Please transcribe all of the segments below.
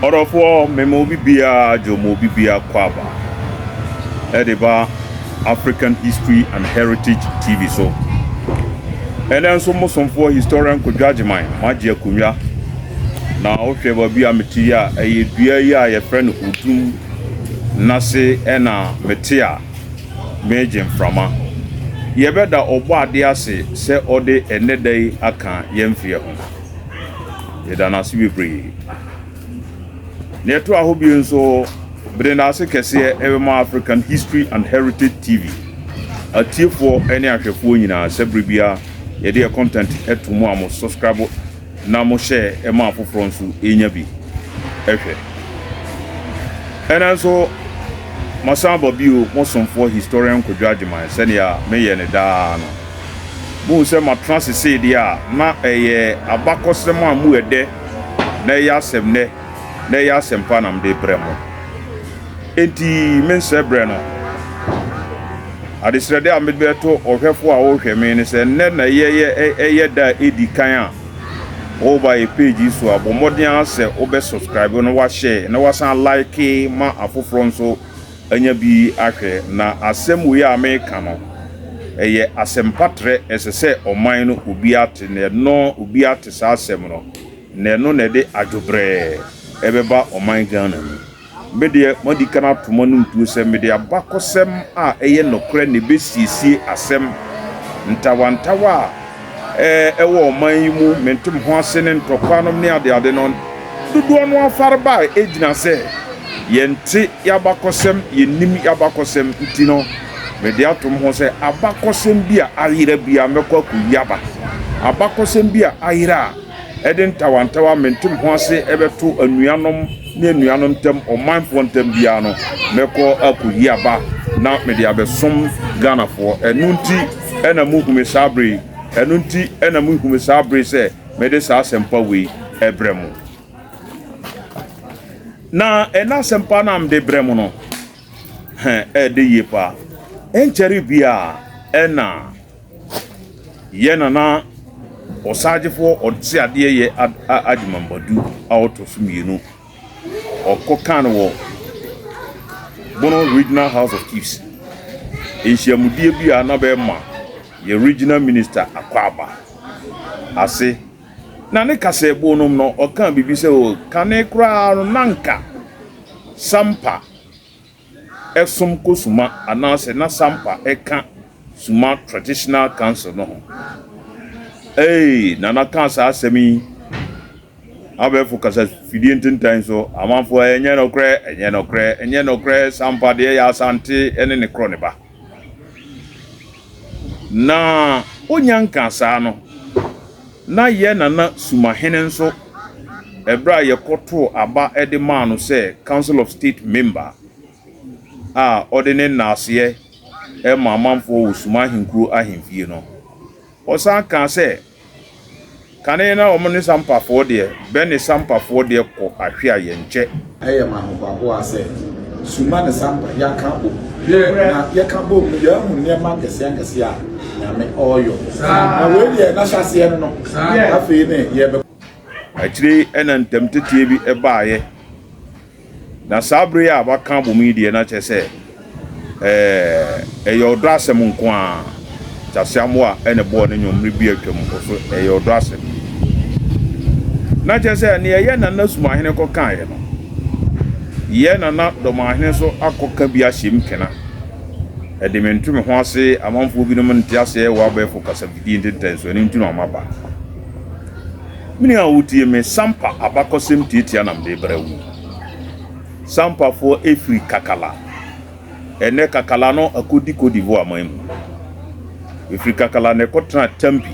Ɔdɔfoɔ, mema obi biara dwo ma obi biara kɔ aba ɛde ba African History and Heritage TV so. Ɛnɛ nso mo somfoɔ historian Kwadwo Agyeman magye akonnwa na wohwɛ baabi a mete yi a ɛyɛ dua yi a yɛfrɛ no odum n'ase ɛna mete a meregye mframa. Yɛbɛda Ɔbɔadeɛ ase sɛ ɔde ɛnnɛ da yi aka yɛn mfeɛ ho. Yɛda no ase bebree. Nea ɛtoa hɔ bio nso, mede n'ase kɛseɛ ɛbɛma African History and Heritage TV atiefoɔ ne ahwɛfoɔ nyinaa sɛ bere biara yɛde yɛ content ɛto mu a mo subscribe na mo share ɛma afoforɔ nso ɛnya bi ɛhwɛ. Ɛnɛ nso masan aba bio mo somfoɔ historian Kwadwo Agyeman sɛnea meyɛ ne daa no. Muhu sɛ matena ase sei deɛ a, na ɛyɛ abakɔsɛm a mu ɛdɛ na ɛyɛ asɛm nnɛ na ɛyɛ asɛmpa na mede brɛ mo. Enti mensɛe berɛ no. Adesrɛdeɛ a mede bɛto ɔhwɛfoɔ a ɔrehwɛ me ne sɛ nnɛ na ɛyɛ ɛyɛ da a ɛdi kan a woreba yɛ page yi so a, bɔ mmɔden ara sɛ wobɛ subscribe na wahyɛ na wasan like ma afoforɔ nso anya bi ahwɛ. Na asɛm wei a meka no, ɛyɛ asɛmpa trɛ, ɛsɛ sɛ ɔman no obiara te, na ɛno obiara te saa asɛm no, na ɛno na ɛde adwobrɛɛ ɛbɛba ɔman Ghana mu. Me deɛ, moadi kan ato mo anom tuo sɛ mede abakɔsɛm a ɛyɛ nokorɛ na ɛbɛsiesie asɛm ntawantawa a ɛwɔ ɔman yi mu, mente-me-ho-ase ne ntɔkwa nom ne adeade no, dodoɔ no ara farebae gyina sɛ yɛnte y'abakɔsɛm, yɛnnim y'abakɔsɛm nti no, mede ato me ho sɛ abakɔsɛm bi a ayera biara mɛkɔ akɔyi aba. Abakɔsɛm bi a ayera a ɛde ntawantawa, mente-me-ho-ase bɛto anuanom ne anuanom ntam, ɔmanfoɔ ntam biara no, mɛkɔ akɔyi aba na mede abɛsom Ghanafoɔ. Ɛno nti na mohu me saa berɛ yi. Ɛno nti na mohu me saa berɛ yi sɛ mede saa asɛmpa wei rebrɛ mo. Na ɛna asɛmpa no a mede brɛ mo no, ɛɛdɛ yie paa. Ɛnkyɛre biara ɛna yɛ nana ɔsaagyefoɔ ɔte adeɛ yɛ Agyemang Badu a ɔtɔ so mmienu. Ɔkɔ kaa no wɔ Bono Regional House of Chiefs. Nhyiamudie bi a na bɛma yɛ regional minister akɔ aba ase. Na ne kasaɛbo nom no, ɔkaa biribi sɛ o, kane koraa no na nka Sampa ɛsom kɔ Suma anaasɛ na Sampa ɛka Suma Traditional Council no ho. Ei, Nana kaa saa asɛm yi abɛɛfo kasa fidie ntentan so, amanfoɔ ɛnyɛ nokorɛ, ɛnyɛ nokorɛ, ɛnyɛ nokorɛ, Sampa deɛ yɛ Asante ɛne ne korɔ ne ba. Na onya nkaa saa no, na yɛ Nana Sumahene nso, ɛberɛ a yɛkɔtoo aba de maa no sɛ Council of State member a ɔde ne nnaaseɛ ma amanfoɔ wɔ Suma Ahenkuro ahemfie no, ɔsan kaa sɛ, Kane na wɔn ne Sampafoɔ deɛ, bɛ ne Sampafoɔ deɛ kɔ ahwe a yɛnkyɛ. Ɛyɛ me ahohoahoa sɛ Suma ne Sampa yɛaka abom. Na yɛka bom no yɛahu nneɛma akɛseɛ akɛseɛ a Nyame ɔɔyɔ. Na wei deɛ n'ahyɛaseɛ no no, afei ne yɛbɛ. Akyire yi na ntamteteɛ bi baeɛ. Na saa bere yi a wɔaka abom yi deɛ, na kyerɛ sɛ ɛyɛ ɔdɔ asɛm nko ara. Gyasi Amoah na ɛbɔɔ ne nnwom mmere bi a atwam, ɔso ɛyɛ ɔdɔ asɛm. Na kyerɛ sɛ nea ɛyɛ Nana Sumahene kɔkaeɛ no, yɛ Nana Dɔmahene nso akɔka bi ahyɛ mu kena. Ɛde me nto me ho ase, amanfoɔ binom nte aseɛ wɔ abɛɛfo kasafidie ntentansoɔ, ɛno nti na wɔaba. Me nua a wotie me, Sampa abakɔsɛm tiatia na mede rebrɛ wo. Sampafoɔ firi Kakala. Ɛnnɛ Kakala no akɔdi Cote d'Ivoire man mu. Bɛfiri Kakala na ɛkɔtena Tampi.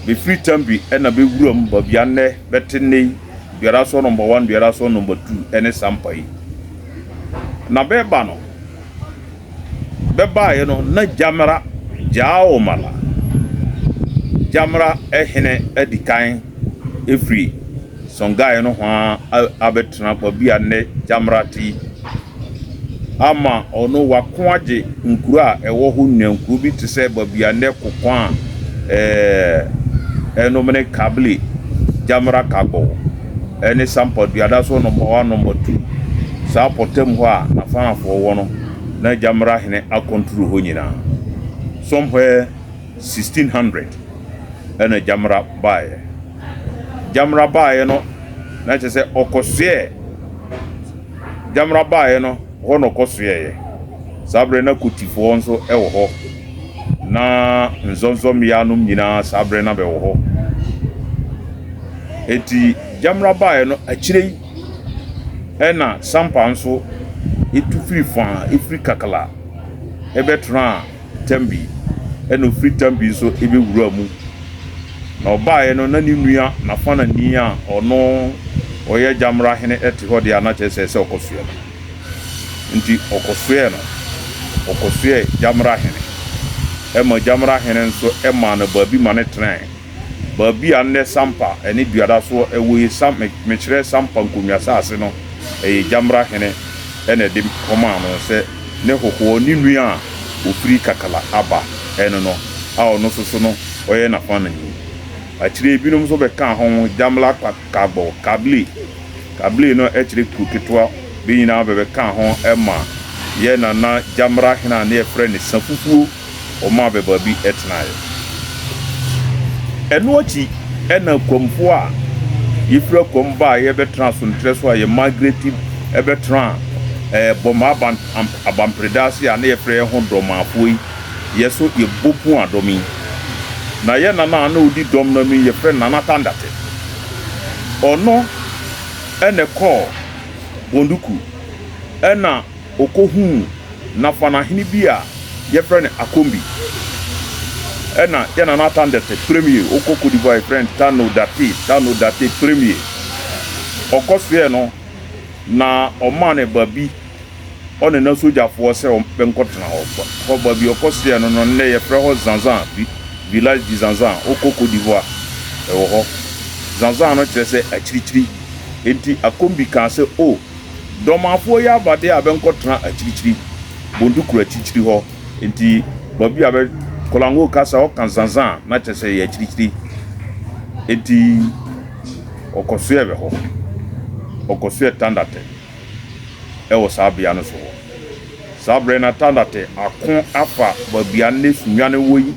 Bɛfiri Tampi na bɛwura mu baabi a nnɛ bɛte nnɛ yi, Duadasoɔ nɔmba one, Duadasoɔ nɔmba two ne Sampa yi. Na bɛreba no, bɛbaeɛ no, na Gyamera, Gyaomala, Gyamera hene adi kan firi Songhai nohoa abɛtena baabi a nnɛ Gyamera te yi, ama ɔno wako agye nkuro a ɛwɔ hɔ nyinaa, nkuro bi te sɛ baabi a nnɛ Kokoa ɛnom ne Kabli, Gyamera Kagbɔ ne Sampa Duada so nɔmba one, nɔmba two, saa pɔtam hɔ a Nafanafoɔ wɔ no, na Gyamera hene akɔntro hɔ nyinaa. Somewhere 1600 ɛna Gyamera baeɛ. Gyamera baeɛ no, na kyerɛ sɛ ɔkɔsoɛɛ, Gyamera baeɛ no, hɔ na ɔkɔsoɛeɛ. Saa berɛ na Kotifoɔ nso wɔ hɔ. Na nzɔnzɔmmea nom nyinaa saa berɛ na bɛwɔ hɔ. Enti Gyamera baeɛ no, akyire yi ɛna Sampa nso tu firi faa, ɛfiri Kakala bɛtenaa Tambi, ɛna ɔfiri Tambi nso bɛwuraa mu. Na ɔbaeɛ no, na ne nua Nafanani a ɔno ɔyɛ Gyamera hene te hɔ deɛ a na kyerɛ sɛ ɛsɛ ɔkɔsoɛ no. Nti ɔkɔsoɛɛ no, ɔkɔsoɛɛ Gyamera hene. Ɛma Gyamera hene nso maa no baabi ma no tenae. Baabi a nnɛ Sampa ne Duadasoɔ wɔ yi, Sam, mekyerɛ Sampa Nkonnwa asase no, ɛyɛ Gyamera hene na ɛde kɔmaa no sɛ ne hɔhoɔ, ne nua a ɔfiri Kakala aba no no, a ɔno nso so no ɔyɛ n'afanani. Akyire yi binom nso bɛkaa ho, Gyamla Kagbɔ, Kable, Kable no kyerɛ kuro ketewa, bɛ nyinaa bɛbɛkaa ho ma yɛ nana Gyamera hene a ne yɛfrɛ no Safufuo. wɔmaa bɛ baabi tenaeɛ. Ɛno akyi na Kwamfoɔ a yɛfiri Akwam baeɛ bɛtenaa Sonterɛ so a yɛ migrate bɛtenaa Bɔmaa aban Abampreda ase a na yɛfrɛ yɛn ho Dɔmaafoɔ yi, yɛ so yɛbɔ pua dɔm yi. Na yɛ nana a na ɔdi dɔm no anim yɛfrɛ no Nana Tandate. Ɔno na ɛkɔɔ Bonduku ɛna ɔkɔhuu Nafanahene bi a yɛfrɛ no Akombi. Ɛna yɛ Nana Tandete Premier, wokɔ Cote d'Ivoire yɛfrɛ no Tano Date, Tano Date Premier. Ɔkɔsoɛɛ no na ɔmaa no baabi ɔne n'asogyafoɔ sɛ bɛnkɔtena hɔ. Hɔ baabi ɔkɔsoɛɛ no no nnɛ yɛfrɛ hɔ Zanzan, Village du Zanzan, wokɔ Cote d'Ivoire ɛwɔ hɔ. Zanzan no kyerɛ sɛ akyirikyiri. Enti Akombi kaa sɛ, O! Dɔmafoɔ yi aba deɛ a bɛnkɔtena akyirikyiri, Bondukuro akyirikyiri hɔ. Nti baabi a bɛ Kolango kasa ɔka Zanzan a, na kyerɛ sɛ ɛyɛ akyirikyiri. Nti ɔkɔsoɛɛ bɛ hɔ. Ɔkɔsoɛɛ Tandate ɛwɔ saa bea no so hɔ. Saa berɛ na Tandate ako afa baabi a nnɛ Sunyani wɔ yi.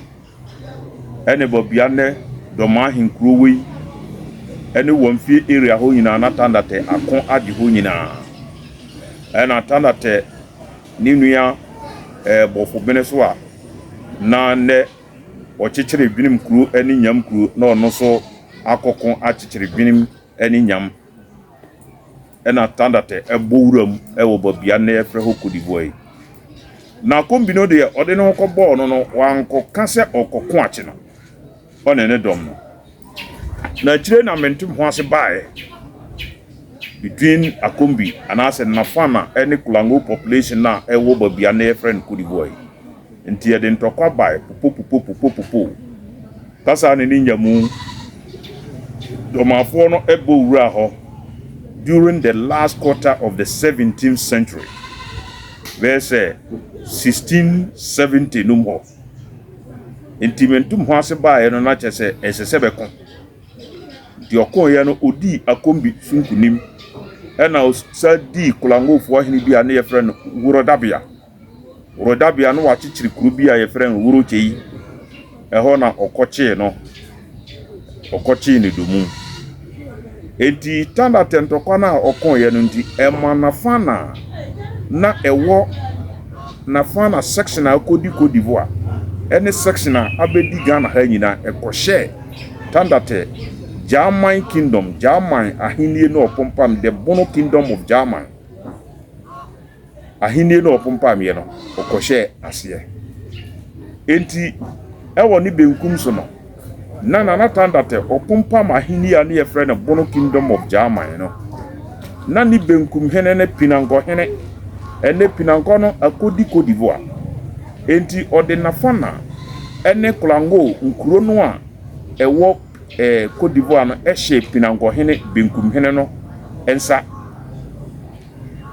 Ɛne bɔbea nnɛ Dɔmaa ahenkuro wei ɛne Wɔnfie area hɔ nyinaa na Tandatɛ ako agye hɔ nyinaa. Ɛna Tandatɛ ne nua ɛɛ Bɔfobene so a na nnɛ ɔkyekyere Dwenem kuro ɛne Nyam kuro na ɔno nso akɔko akyekyere Dwenem ɛne Nyam. Ɛna Tandatɛ ɛbɔ wuram ɛwɔ bɔbea nnɛ yɛfrɛ hɔ Kodivoa yi. Na Kombi no deɛ, ɔde ne ho kɔbɔɔ no no, wankɔka sɛ ɔrekɔko akye no, ɔne ne dɔm no. Na akyire na mente-me-ho-ase baeɛ between Akombi anaasɛ Nafana ne Kulango population no a ɛwɔ baabi a nnɛ yɛfrɛ no Cote d'Ivoire yi. Nti yɛde ntɔkwa baeɛ, popopopopopopo. Kasa ne ne nyamu. Dɔmafoɔ no bɔ wuraa hɔ during the last quarter of the 17th century. Bɛyɛ sɛ 1670 no mu hɔ. Nti mentom ho ase baeɛ no na kyerɛ sɛ ɛsɛ sɛ bɛko. Nti ɔkoeɛ no ɔdii Akombi so nkunim. Ɛna ɔsan dii Kolangofoɔ hene bi a ne yɛfrɛ no Wurodabea. Wurodabea no wakyekyere kuro bi a yɛfrɛ no Wurokyei. Ɛhɔ na ɔkɔkyee no. Ɔkɔkyee no domu. Enti Tandate ntɔkwa no a ɔkoeɛ no nti, ɛma Nafana a na ɛwɔ Nafana section a akɔdi Cote d'Ivoire ne section a abɛdi Ghana ha nyinaa, ɛkɔhyɛɛ Tandate Gyaman Kingdom, Gyaman ahennie no ɔpompam, the Bono Kingdom of Gyaman. Ahenni no a ɔpompameeɛ no, ɔkɔhyɛɛ aseɛ. Enti, ɛwɔ ne benkum so no, na Nana Tandate ɔpompam ahenni a ne yɛfrɛ no Bono Kingdom of German no. Na ne benkum hene ne Pinankɔ hene. Ɛnnɛ Pinankɔ no akɔdi Cote d'Ivoire. Enti ɔde Nafana ne Klango nkuro no a ɛwɔ eh, Cote d'Ivoire no hyɛɛ Pinankɔ hene benkum hene no nsa.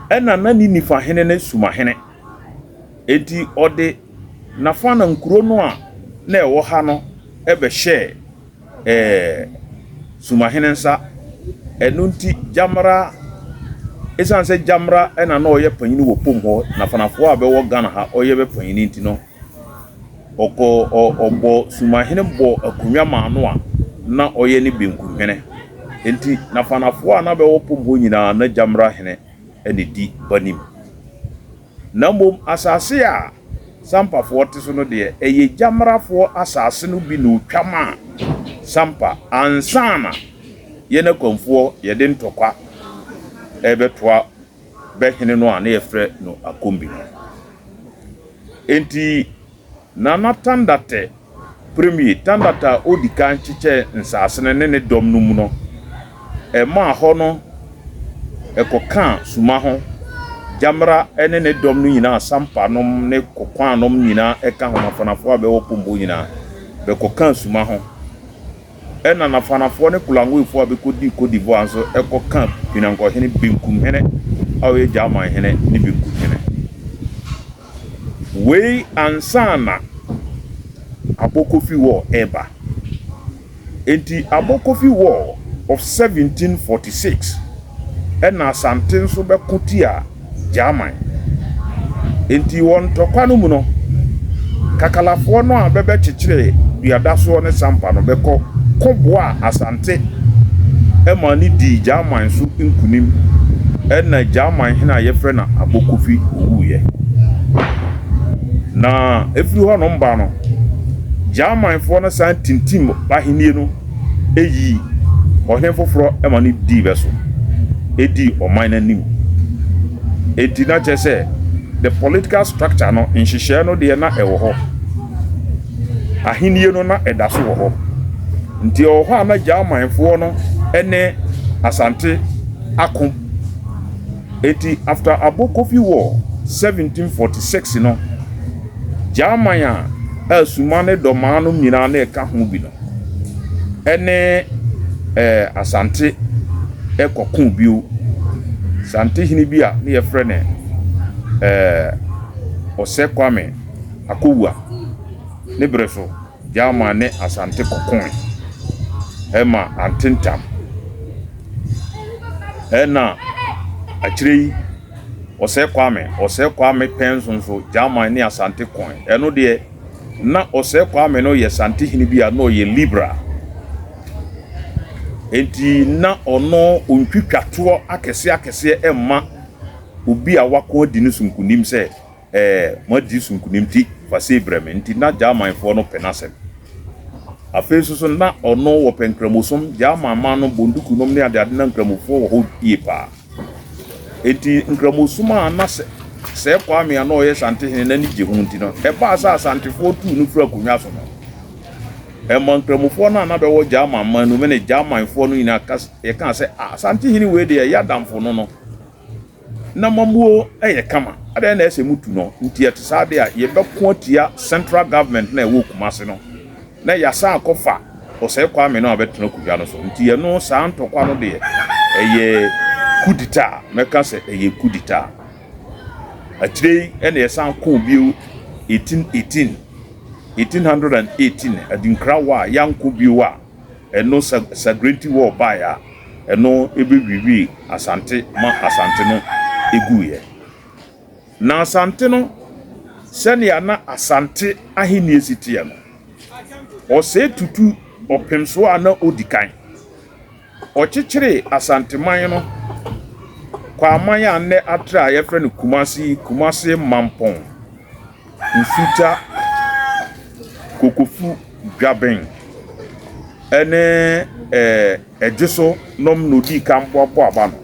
Ɛnna na ne nifa hene ne Suma hene. Enti ɔde Nafana nkuro no a na ɛwɔ ha no bɛhyɛɛ ɛɛ Suma hene nsa. Ɛno nti Gyamra, ɛsiane sɛ Gyamra na na ɔyɛ panyini wɔ Pom hɔ, na Fanafoɔ a bɛwɔ Ghana ha ɔyɛ bɛ panyini nti no, ɔkɔ ɔ ɔbɔ Sumahene bɔɔ akonnwa maa no a na ɔyɛ ne benkumhene. Enti Nafanafoɔ a na bɛwɔ Pom hɔ nyinaa na Gyamra hene na ɛdi b'anim. Na mmom asase a Sampafoɔ te so no deɛ, ɛyɛ Gyamrafoɔ asase no bi na ɔtwa maa Sampa ansa na yɛn Akwamfoɔ yɛde ntɔkwa rebɛtoa bɛ hene no a na yɛfrɛ no Akombi no. Enti Nana Tandatɛ Premier, Tandatɛ a odi kan kyekyɛɛ nsaase no ne ne dɔm no mu no, ɛmaa hɔ no ɛkɔkaa Suma ho. Gyamra ne ne dɔm no nyinaa, Sampa nom ne Kokwaa nom nyinaa ɛka ho, Nafanafoɔ a bɛwɔ Pombo nyinaa, bɛkɔkaa Suma ho. Ɛna Nafanafoɔ ne Kolangoefoɔ a bɛkɔdii Cote d'Ivoire nso kɔkaa Pinankohene, Benkumhene a ɔyɛ Gyamanhene ne Benkumhene. Wei ansa na Abokofi War reba. Enti Abokofi War of 1746 ɛna Asante nso bɛko tiaa Gyaman. Enti wɔ ntɔkwa no mu no, Kakalafoɔ no a bɛbɛkyekyeree Duadasoɔ ne Sampa no bɛkɔ ko boaa Asante ma no dii Gyaman so nkunim ɛna Gyaman hene a yɛfrɛ no Abokofi owuiɛ. Na ɛfiri hɔnom ba no, Gyamanfoɔ no san tintim ahennie no yii ɔhene foforɔ ma no dii bɛ so, dii ɔman no anim. Enti na kyerɛ sɛ the political structure no, nhyehyɛɛ no deɛ na ɛwɔ hɔ. Ahennie no na ɛda so wɔ hɔ. Nti ɛwɔ hɔ a na Gyamanfoɔ no ne Asante ako. Enti after Abokofi War 1746 no, Gyaman a Asuma ne Dɔmaa nom nyinaa na ɛka ho bi no, ne ɛɛ Asante kɔkoo bio. Asante hene bi a ne yɛfrɛ no ɛɛ Ɔsɛ Kwame Akowua ne bere so, Gyaman ne Asante kɔkoe ma antentam. Ɛna akyire yi, Ɔsɛ Kwame, Ɔsɛ Kwame pɛn so nso, Gyaman ne Asante koe. Ɛno deɛ, Na Osei Kwame no yɛ Santehene bi a na ɔyɛ Libra. Enti na ɔno ɔntwitwa toɔ akɛseɛ akɛseɛ mma obi a wako adi no so nkonim sɛ, ɛɛ, moadi so nkonim nti fa sei brɛ me. Nti na Germanfoɔ no pɛ n'asɛm. Afei nso so na ɔno wɔpɛ Nkramosom, German man no, Bonduku nom ne adeade na Nkramofoɔ wɔ hɔ yie paa. Enti Nkramosom a na Sir Kwame a na ɔyɛ Santehene no ani gye ho nti no, ɛbaa sɛ Asantefoɔ tuu no firii akonnwa so no, ɛma Nkramofoɔ no a na bɛwɔ German man no mu ne Germanfoɔ no nyinaa ka yɛkaa sɛ, ah, Asantehene wei deɛ ɛyɛ adamfo no no, na mamuo yɛ kama, adɛn na ɛsɛ mutu no? Nti ɛte saa deɛ a, yɛbɛko atia central government na ɛwɔ Kumase no. na yɛasan akɔfa Ɔsɛe Kwame no a ɔbɛtena akonnwa no so. Nti ɛno saa ntɔkwa no deɛ ɛyɛ kudita, mɛka sɛ ɛyɛ kudita. Akyire yi ɛna yɛsan kɔɔ bio 1818, 1818 Adinkra War a yɛankɔ bio a ɛno Sagrenti War baeɛ a ɛno ɛbɛwiwii Asante ma Asante no ɛguiɛ. Na Asante no, sɛnea na Asante ahenni si teɛ no, Ɔsɛe Tutu ɔpemsoɔ a na ɔdi kan. Ɔkyekyeree Asanteman no Kwaman a nnɛ atra a yɛfrɛ no Kumasi yi, Kumasi Mampɔn, Nsuta, Kokofu, Dwaben ne ɛɛ Ɛdweso nom na odii kan boaboaa wɔn ano.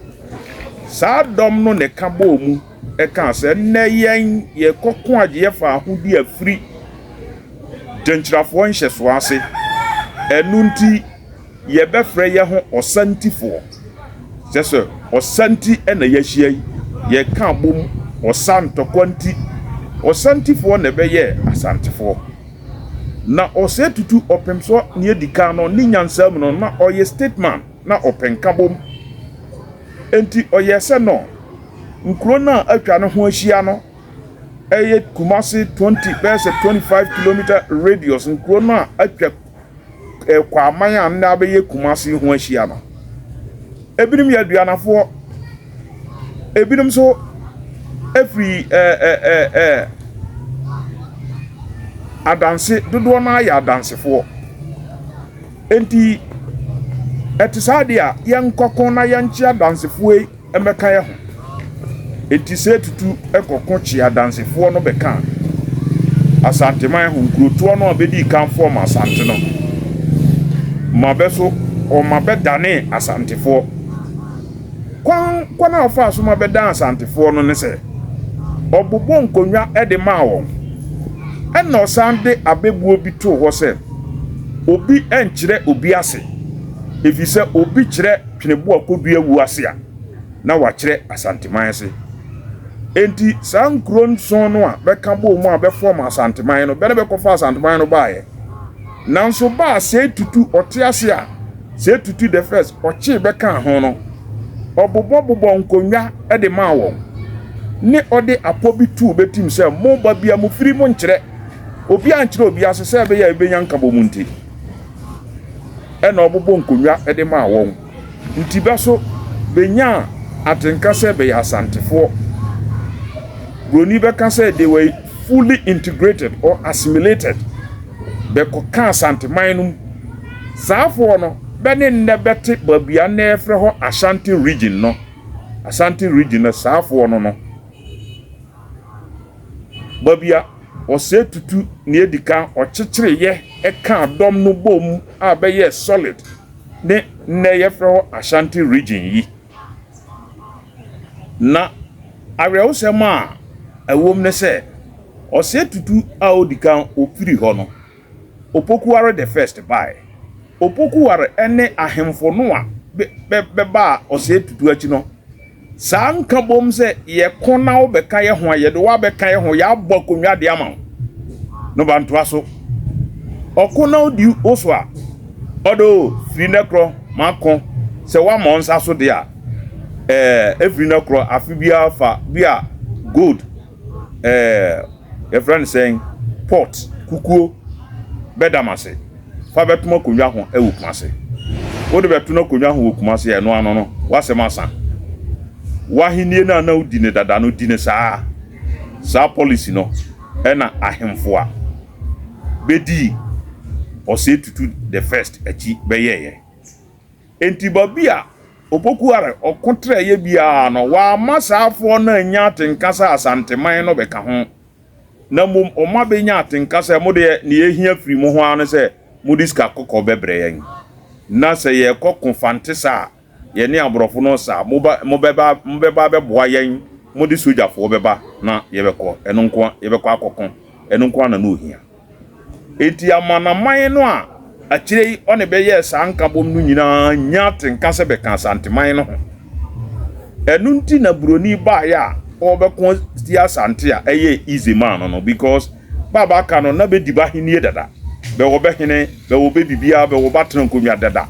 Saa dɔm no na ɛka bɔɔ mu kaa sɛ, Nnɛ yɛn yɛrekɔko agye yɛn faahodi afiri Denkyirafoɔ nhyɛsoɔ ase. Ɛno nti yɛbɛfrɛ yɛn ho Ɔsantifoɔ. Kyerɛ sɛ, ɔsa nti na yɛahyia yi. Yɛreka abom, ɔsa ntɔkwa nti. Ɔsantifoɔ na ɛbɛyɛɛ Asantefoɔ. Na ɔsɛe tutu ɔpem so nea edi kan no, ne nyansa mu no, na ɔyɛ statesman, na ɔpɛ nkabom. Enti ɔyɛɛ sɛ no nkuro no a atwa ne ho ahyia no, ɛyɛ Kumasi 20, bɛyɛ sɛ 25 kilometer radius, nkuro no a atwa Kwaman a nnɛ abɛyɛ Kumasi ho ahyia no. Ebinom yɛ aduanafoɔ. Ebinom nso firi ɛɛ ɛɛ adanse, dodoɔ no ara yɛ adansefoɔ. Enti ɛte saa deɛ a, yɛnkɔko na yɛnkye adansefoɔ yi mmɛka yɛn ho. Enti sɛ tutu kɔko kye adansefoɔ no bɛka Asanteman ho, nkurotoɔ no a bɛdii kan fɔɔm Asante no, ma bɛ so ɔma bɛdanee Asantefoɔ. Kwan kwan a ɔfaa so ma bɛdan Asantefoɔ no ne sɛ, ɔbobɔɔ nkonnwa de maa wɔn. Ɛnna ɔsan de abɛbuo bi too hɔ sɛ, Obi nkyerɛ obi ase, ɛfiri sɛ obi kyerɛ Tweneboa Kodua wuo ase a, na wakyerɛ Asanteman ase. Enti saa nkuro nson no a bɛka bɔɔ mu a bɛfɔm Asanteman no, bɛ na bɛkɔfa Asanteman no baeɛ. Nanso ba a Sei Tutu ɔte ase a Sei Tutu the first ɔkyee bɛkaa ho no, ɔbobɔbobɔɔ nkonnwa de maa wɔn, ne ɔde apɔ bi too bɛ tim sɛ, Mo ba bia mofiri monkyerɛ obiara nkyerɛ obi ase sɛ ɛbɛyɛ a yɛbɛnya nkabom nti. Ɛna ɔbobɔ nkonnwa de maa wɔn. Nti bɛ so benyaa atenka sɛ bɛyɛ Asantefoɔ. Buroni bɛka sɛ they were fully integrated or assimilated. Bɛkɔkaa Asanteman no mu. Saafoɔ no, bɛ ne nnɛ bɛte baabi a nnɛ yɛfrɛ hɔ Ashanti region no. Ashanti region no, saafoɔ no no. Baabi a Ɔsɛe Tutu nea edi kan ɔkyekyereeɛ kaa dɔm no boom a bɛyɛɛ solid ne nnɛ yɛfrɛ hɔ Ashanti region yi. Na awerɛhosɛm a ɛwom ne sɛ, Ɔsɛe Tutu a odi kan ofiri hɔ no, Opokuware the first bae. Opokuware ne ahemfo no a bɛbaa Ɔsɛe Tutu akyi no, saa nkabom sɛ yɛko na wobɛka yɛ ho a, yɛde wo abɛka yɛ ho, yɛabɔ akonnwa de ama wo no ba ntoa so. Ɔko na odi wo so a, ɔde o, firi nnɛ korɔ mako, sɛ woama wo nsa so de a, ɛɛ, ɛfiri nnɛ korɔ afe biara fa bi a gold, ɛɛ, yɛfrɛ no sɛn, pot, kukuo, bɛda m'ase. Fa bɛto m'akonnwa ho wɔ Kumase. Wode bɛto n'akonnwa ho wɔ Kumase a, ɛno ano no, w'asɛm asa. W'ahennie no a na wodi no dada no, di no saa. Saa policy no na ahemfo a bɛdii Osei Tutu the First akyi bɛyɛeɛ. Enti baabi a Opoku Are ɔko trɛeɛ biara no, wamma saa afoɔ no annya atenka sɛ Asanteman no bɛka ho, na mmom ɔma bɛnya atenka sɛ mo deɛ nea ɛhia firi mo ho ara ne sɛ mode sika kɔkɔɔ bɛbrɛ yɛn, na sɛ yɛrekɔ ko Fantesa a, yɛne aborɔfo no sa a, moba, mobɛba, mobɛba abɛboa yɛn, mode sogyafoɔ bɛba na yɛbɛkɔ, ɛno nko ara, yɛbɛkɔ akɔko, ɛno nko ara na na ɔhia. Enti amanaman no a akyire yi ɔne bɛyɛɛ saa nkabom no nyinaa nnya atenka sɛ bɛka Asanteman no ho. Ɛno nti na buroni baeɛ a ɔrebɛko atia Asante a ɛyɛɛ easy maa no no because ba a bɛaka no na bɛdi b'ahennie dada. Bɛwɔ bɛ hene, bɛwɔ bɛ biribiara, bɛwɔ b'atena nkonnwa dada.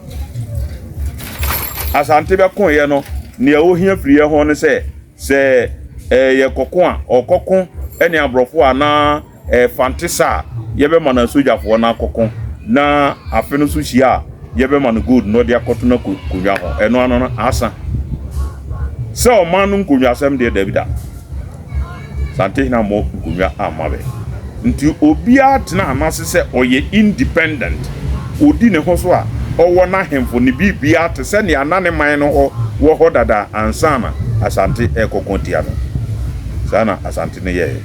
Asante bɛkoeɛ no, nea ɔhia firi yɛn hɔ ne sɛ, sɛ ɛyɛ kɔko a, ɔkɔko ne aborɔfo anaa Fante sa a, yɛbɛma no asogyafoɔ no akɔko, na afe no so hyia a, yɛbɛma no gold na ɔde akɔto n'akonnwa ho. Ɛno ano no, asa. Sɛ ɔman no nkonnwasɛm deɛ, dabi da. Santehene ammɔ nkonnwa amma bɛ. Nti obiara tenaa n'ase sɛ ɔyɛ independent, ɔdi ne ho so a, ɔwɔ n'ahemfo, ne biribiara te sɛ nea na ne man no hɔ wɔ hɔ dada ansa na Asante rekɔko atia no. Saa na Asante no yɛeɛ.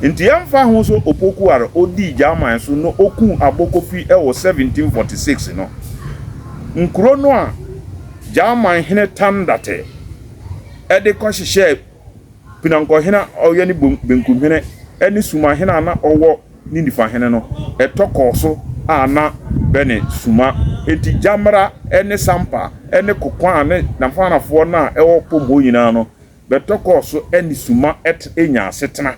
Nti ɛmfa ho sɛ Opoku Ware ɔdii Gyaman so na ɔkuu Abokofi wɔ 1746 no, nkuro no a Gyaman hene Tandate de kɔhyehyɛɛ Pinankɔhene a ɔyɛ ne benkumhene ne Sumahene a na ɔwɔ ne nifahene no, ɛtɔ kɔɔ so a na bɛne Suma. Enti Gyamera ne Sampa ne Kokwaa ne Namfanafoɔ no a ɛwɔ Pom hɔ nyinaa no, bɛtɔ kɔɔ so ne Suma nyaa asetena.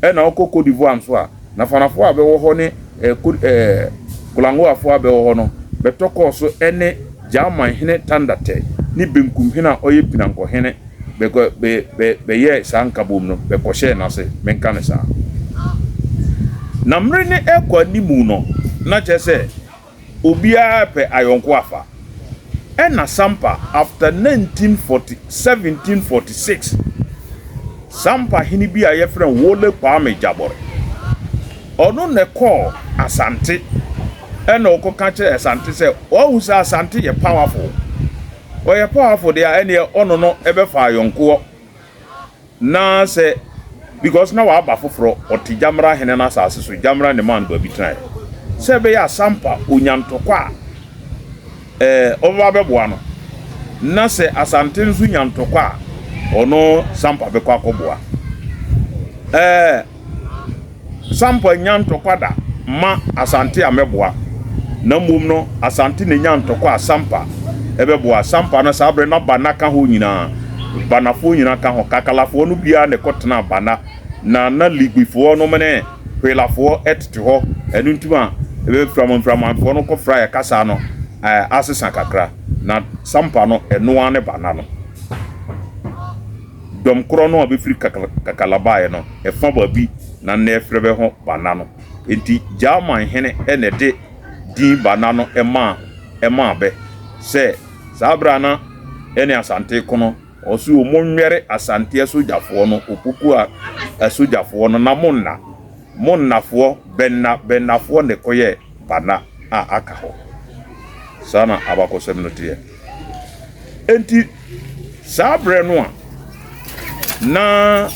Ɛna wokɔ Cote d'Ivoire nso a, Nafanafoɔ a bɛwɔ hɔ ne Kolangoafoɔ a bɛwɔ hɔ no, bɛtɔ kɔɔ so ne Gyaman hene Tandatɛ ne Benkum hene a ɔyɛ Pinankɔ hene bɛkɔ bɛ bɛ bɛyɛɛ saa nkabom no, bɛkɔhyɛɛ n'ase, menka no saa. Na mmere no rekɔ animu no, na kyerɛ sɛ obiara repɛ ayɔnko afa. Ɛna Sampa after 1940, 1746, Sampa hene bi a yɛfrɛ no Wole Kwame Jabor, ɔno na ɛkɔɔ Asante ɛna ɔkɔka kyerɛ Asante sɛ ɔahu sɛ Asante yɛ powerful. Ɔyɛ powerful deɛ a ɛneɛ ɔno no ɛbɛfa ayɔnkoɔ. Na sɛ because na waba foforɔ, ɔte Gyamra hene no asase so, Gyamra ne maa no baabi tenaeɛ. Sɛ ɛbɛyɛ a Sampa ɔnya ntɔkwa a, ɛɛ ɔbɛba abɛboa no. Na sɛ Asante nso nya ntɔkwa a, ɔno Sampa bɛkɔ akɔboa. Ɛɛ Sampa nnya ntɔkwa da mma Asante a mɛboa, na mmom no Asante na enya ntɔkwa a Sampa bɛboa. Sampa no saa bere no na Bana ka ho nyinaa, Banafoɔ nyinaa ka ho, Kakalafoɔ no biara na ɛkɔtenaa Bana, na na Ligbifoɔ nom ne Hwelafoɔ tete hɔ, ɛno nti ma Mframanfoɔ no kɔfraeɛ kasa no asesa kakra, na Sampa no ɛno ara ne Bana no. Dɔm korɔ no a bɛfiri Kakala baeɛ no, ɛfa baabi na nnɛ yɛfrɛ bɛ ho Bana no. Enti Gyaman hene na ɛde din Bana no maa ɛmaa bɛ sɛ saa berɛ a na ɛne Asante reko no, ɔse o monwɛre Asante asogyafoɔ no, Opoku a asogyafoɔ no na monna, monnafoɔ, bɛnna, bɛnnafoɔ na ɛkɔyɛɛ Bana a aka hɔ. Saa na abakɔsɛm no teɛ. Enti saa berɛ no a na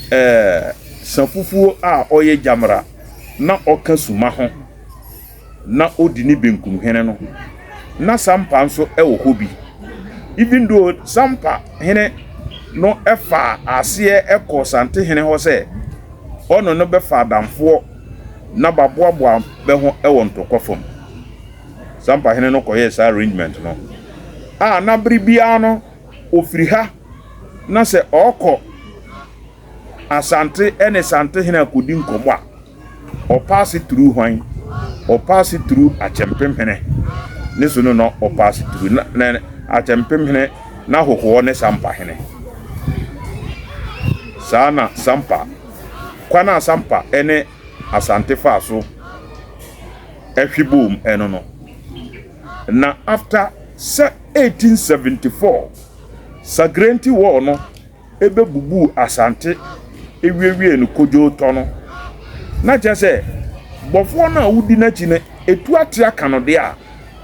ɛɛ Safufuo a ɔyɛ Gyamera na ɔka Suma ho na ɔdi ne benkum hene no, na Sampa nso wɔ hɔ bi. Even though Sampa hene no faa aseɛ kɔɔ Santehene hɔ sɛ ɔne no bɛfa adamfoɔ na baboaboa bɛ ho wɔ ntɔkwa fam. Sampa hene no kɔyɛɛ saa arrangement no a na bere biara no ofiri ha na sɛ ɔrekɔ Asante ne Sante hene akɔdi nkɔmmɔ a, ɔpaase through hwan? Ɔpaase through Akyɛmpem hene ne so no na ɔpaase through na, na Akyɛmpem hene na hohoɔ ne Sampa hene. Saa na Sampa, kwan a Sampa ne Asante faa so ɛhwe boom ɛno no. Na after sɛ 1874 Sagrenti War no ɛbɛbubuu Asante ɛwiewiee no kodwoo tɔ no, na kyerɛ sɛ bɔfoɔ no a wodi n'akyi no ɛtu ate aka no deɛ a,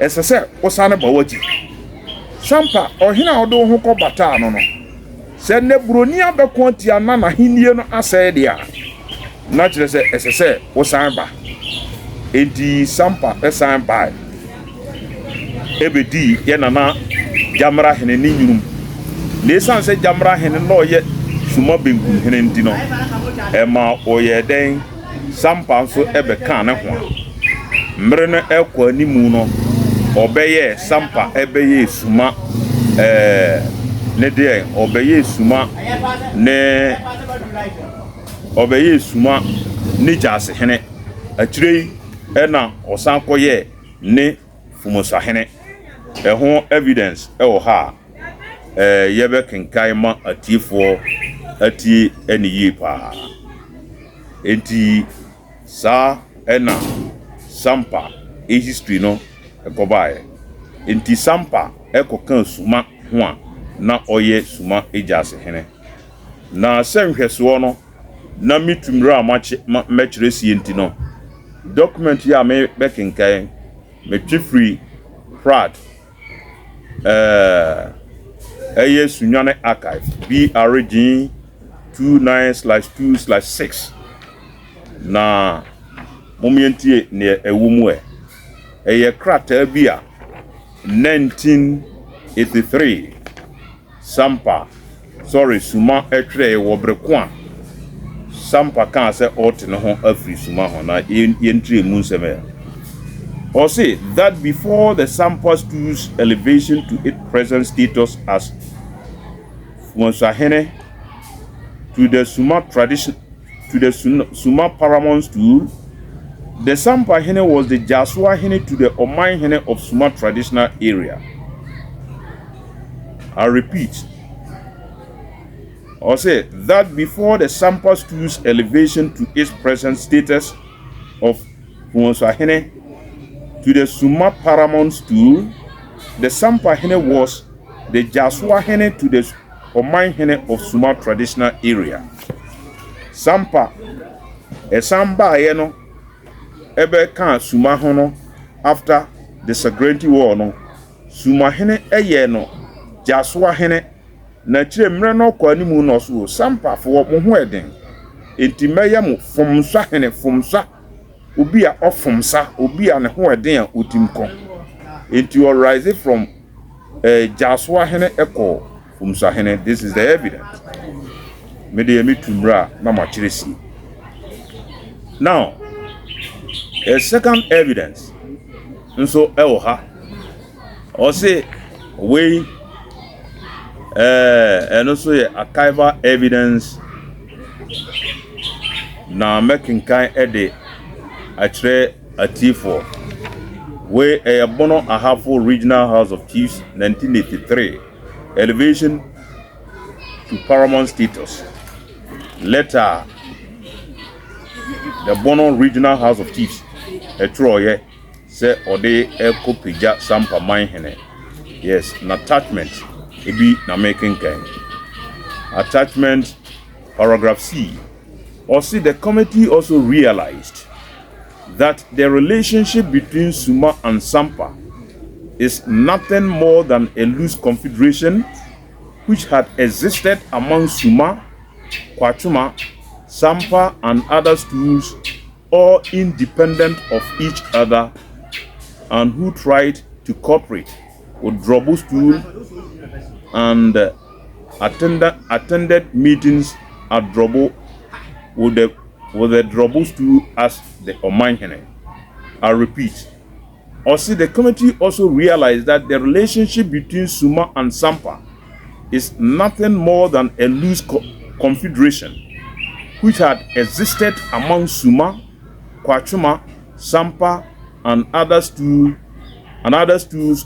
ɛsɛ sɛ wosane ba w'akyi. Sampa, ɔhene a wode wo ho kɔbataa no no, sɛ nnɛ buroni abɛko atia na n'ahennie no asɛe deɛ a, na kyerɛ sɛ ɛsɛ sɛ wosan ba. Enti Sampa san bae bɛdii yɛn nana Gyamera hene ne nwunu mu. Na ɛsiane sɛ Gyamera hene na ɔyɛ Suma benkum hene nti no, ɛma ɔyɛɛ dɛn? Sampa nso bɛkaa ne ho a mmere no rekɔ anim no, ɔbɛyɛɛ Sampa bɛyɛɛ Suma ɛɛ ne deɛ ɔbɛyɛɛ Suma ne ɔbɛyɛɛ Suma ne Gyasehene. Akyire yi ɛna ɔsan kɔyɛɛ ne Fumosahene. Ɛho evidence wɔ ha a yɛbɛkenkan ma atiefoɔ atie ne yie paa. Enti saa na Sampa history no kɔbaeɛ. Enti Sampa kɔkaa Suma ho a na ɔyɛ Suma Gyasehene. Na sɛ nhwɛsoɔ no, na me tumire a makye ma mɛkyerɛ sie nti no, document yi a mebɛkenkan, metwe firi Pratt ɛɛ ɛyɛ Sunyani Archive, BRG 29/2/6. Na mom yɛntie neɛ ɛwɔ mu ɛ. Ɛyɛ krataa bi a 1983 Sampa sɔre Suma twerɛe wɔ bere ko a Sampa kaa sɛ ɔrete ne ho afiri Suma ho na yɛntire mu nsɛm ɛ. Ɔse that before the Sampa stool's elevation to its present status as Fumasahene to the Suma tradition to the Suma paramount stool, the Sampa Hene was the Jasua Hene to the Oman Hene of Suma traditional area. I repeat, or say that before the Sampa stool's elevation to its present status of Hene to the Suma Paramount Stool, the Sampahene was the Gyaasoahene to the Ɔmanhene of Suma traditional area. Sampa ɛsan baeɛ no ɛbɛkaa Suma ho no after the Sagrenti War no, Sumahene yɛɛ no Gyaasoahene na akyire mmerɛ no ɔkɔ animu no ɔso Sampafoɔ mo ho ɛden enti mɛyɛ mo Fomsahene, Fomsa. Obi a ɔfom sa, obi a ne ho ɛden a otim kɔ. Enti ɔ rise from eh, Gyasoa hene kɔ Fomsa hene. This is the evidence. Me deɛ me tu mmerɛ a na makyerɛ sie. Now, a second evidence nso ɛwɔ ha. Ɔse wei ɛɛ ɛno nso yɛ archival evidence na mɛkenkan de akyerɛ atiefoɔ. Wei ɛyɛ Bono Ahafo Regional House of Chiefs 1983 elevation to paramount status letter a the Bono Regional House of Chiefs ɛtwerɛeɛ sɛ ɔde rekɔ pagya Sampa man hene. Yes, n'attachment ebi na mekenkan. Attachment paragraph C. Ɔse the committee also realized that the relationship between Suma and Sampa is nothing more than a loose confederation which had existed among Suma, Kwachuma, Sampa, and other stools, all independent of each other, and who tried to cooperate with Drobo stool and attended meetings at Drobo with the Drobo stool as the Omanhene. I repeat. Also, the committee also realized that the relationship between Suma and Sampa is nothing more than a loose confederation which had existed among Suma, Kwachuma, Sampa, and other stools,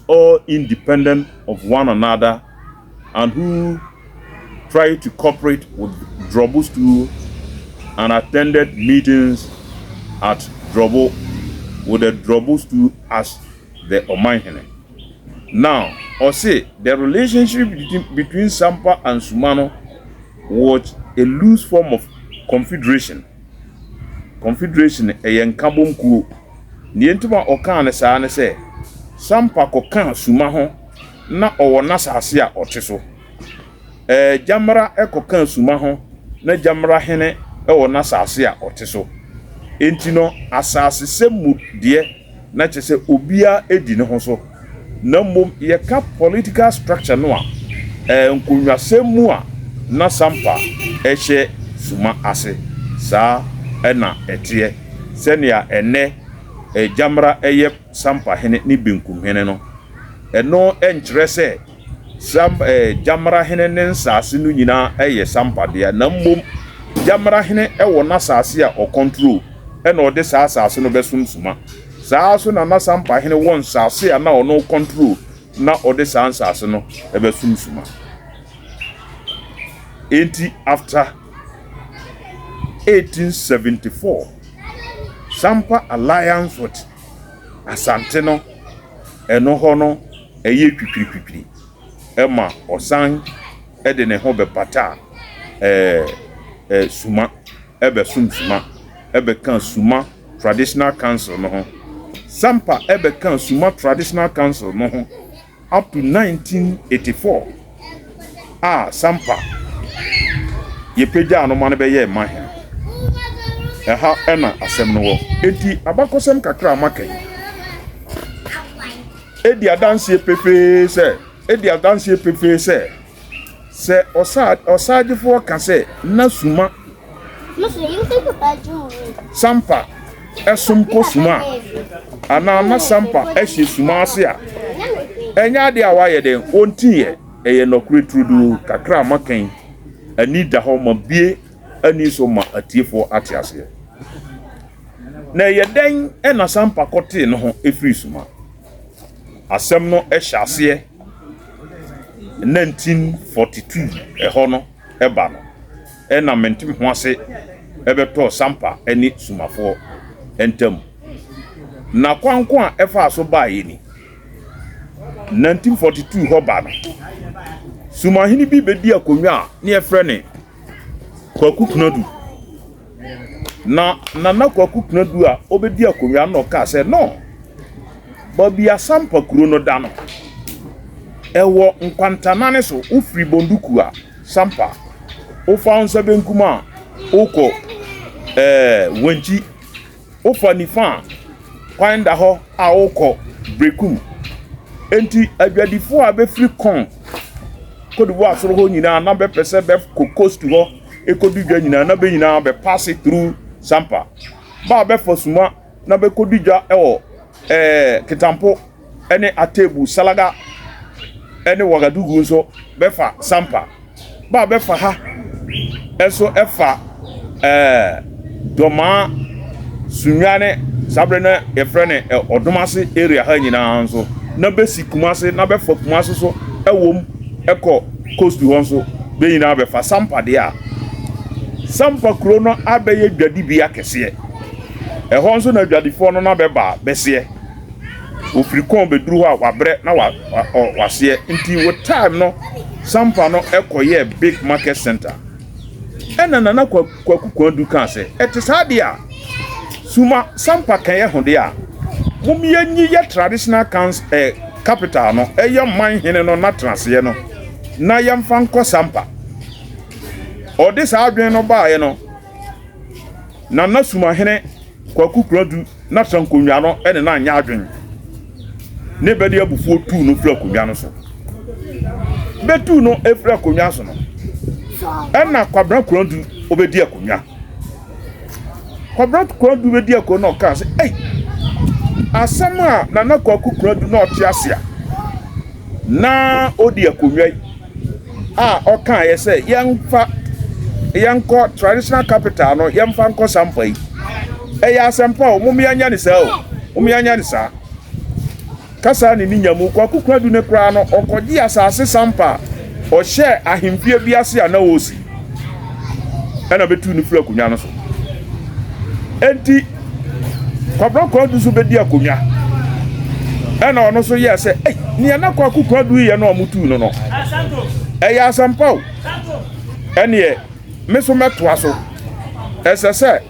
all independent of one another, and who tried to cooperate with Drobo stool and attended meetings at Drobo with the Drobo stool as the Omanhene. Now, ɔse the relationship between Sampa and Sumano was a loose form of confederation. Confederation ɛyɛ nkabom kuo. Deɛ nti ma ɔkaa no saa ne sɛ Sampa kɔkaa Suma ho na ɔwɔ n'asase a ɔte so. Gyamra kɔkaa Suma ho na Gyamra hene wɔ n'asase a ɔte so. Enti no asasesɛm mu deɛ na kyerɛ sɛ obiara di ne ho so. Na mmom yɛka political structure no a nkonnwasɛm mu a na Sampa hyɛ Suma ase. Saa ɛna ɛteɛ. Sɛnea ɛnɛ Gyamra yɛ Sampa hene ne Benkum hene no. Ɛno nkyerɛ sɛ Sam Gyamra hene ne nsase no nyinaa yɛ Sampa dea. Na mmom Gyamra hene wɔ n'asase a ɔcontrol ɛna ɔde saa asase no bɛsom Suma. Saa nso na na Sampa hene wɔ nsase a na ɔno control na ɔde saa nsase no bɛsom Suma. Enti after 1874 Sampa alliance with Asante no ɛno hɔ no ɛyɛ twitwiritwitwiri ɛma ɔsan ɛde ne ho bɛpata ɛɛ ɛɛ Suma ɛbɛsom Suma ɛbɛka Suma Traditional Council no ho. Sampa ɛbɛka Suma Traditional Council no ho up to 1984 a Sampa yɛpagyaa no ma no bɛyɛɛ mahene. Ɛha ɛna asɛm no wɔ. Enti abakɔsɛm kakra a maka yi edi adanseɛ pefee sɛ edi adanseɛ pefee sɛ sɛ ɔsa ɔsaagyefoɔ ka sɛ na Suma Sampa ɛsom kɔ Suma a anaa na Sampa ɛhyɛ Suma ase a ɛnyɛ adeɛ a wayɛ dɛn ɔntiiɛ. Ɛyɛ nɔkorɛ turodoo. Kakra a maka yi ani da hɔ ma bie ani so ma atiefoɔ ate aseɛ. Na ɛyɛ dɛn ɛna Sampa kɔtee ne ho ɛfiri Suma? Asɛm no ɛhyɛ aseɛ 1942 ɛhɔ no ɛba no ɛna mente ho ase ɛbɛtɔɔ Sampa ne Sumafoɔ ntam. Na kwanko a ɛfaa so baeɛ ni. 1942 hɔ ba no, Sumahene bi bɛdi akonnwa a ne yɛfrɛ ne Kwaku Konadu. Na Nana Kwaku Konadu a ɔbɛdi akonnwa no na ɔkaa sɛ no, baabi a Sampa kuro no da no, ɛwɔ nkwantanane so, wofiri Bonduku a, Sampa, wofa wo nsa benkum a, wokɔ ɛɛ Wankyi. Wofa nifa a, kwan da hɔ a wokɔ Berekum. Enti adwadifoɔ a bɛfiri Kong, Cote d'Ivoire soro hɔ nyinaa na bɛpɛ sɛ bɛkɔ coast hɔ kɔdi dwa nyinaa na bɛ nyinaa bɛ paase through Sampa. Bɛ a bɛfa Suma na bɛkɔdi dwa wɔ ɛɛ Ketampo ne Atebu, Salaga ne Wagadugu nso bɛfa Sampa. Ba a bɛfa ha nso fa ɛɛ Dɔmaa, Sunyani, saa berɛ no yɛfrɛ no Ɔdomase area ha nyinaa nso na bɛsi Kumase na bɛfa Kumase so ɛwom ɛkɔ coast hɔ nso bɛ nyinaa bɛfa Sampa deɛ a Sampa kuro no abɛyɛ dwadibea kɛseɛ. Ɛhɔ nso na adwadifoɔ no na bɛba bɛseɛ. Ofiri kɔn bɛduru hɔ a wabrɛ na wa wa ɔ waseɛ. Nti with time no Sampa no kɔyɛɛ big market center. Ɛna Nana Kwa Kwaku Kwadu kaa sɛ ɛte saa deɛ a Suma Sampa ka yɛ ho deɛ a mom yɛnyi yɛ traditional cans eh, capital no ɛyɛ man hene no natenaseɛ no na yɛmfa nkɔ Sampa. Ɔde saa adwene no baeɛ no Nana Sumahene Kwaku Konadu na tra nkonnwa no ne no anyɛ adwene, ne bɛde abufuo tuu no firi akonnwa no so. Bɛtuu no firi akonnwa so no, ɛna Kwabena Konadu ɔbɛdi akonnwa. Kwabena Konadu bɛdi akonnwa na ɔkaa sɛ, ei, asɛm a Nana Kwaku Konadu na ɔte ase a na ɔdi akonnwa yi, a ɔkaeɛ sɛ yɛmfa yɛnkɔ traditional capital no yɛmfa nkɔ Sampa yi, ɛyɛ asɛmpa o, mom yɛnyɛ ne saa o, mom yɛnyɛ ne saa. Kasa ne ne nya mu, Kwaku Kwadu ne koraa no, ɔkɔgye asase Sampa a ɔhyɛɛ ahemfie bi ase a na ɔresi, ɛna bɛtuu no firi akonnwa no so. Enti Kwabena Kwadu nso bɛdi akonnwa. Ɛna ɔno nso yɛɛ sɛ, ei, nea na Kwaku Kwadu yɛ no a wɔtuu no no, ɛyɛ asɛmpa o. Ɛneɛ, me nso mɛtoa so. Ɛsɛ sɛ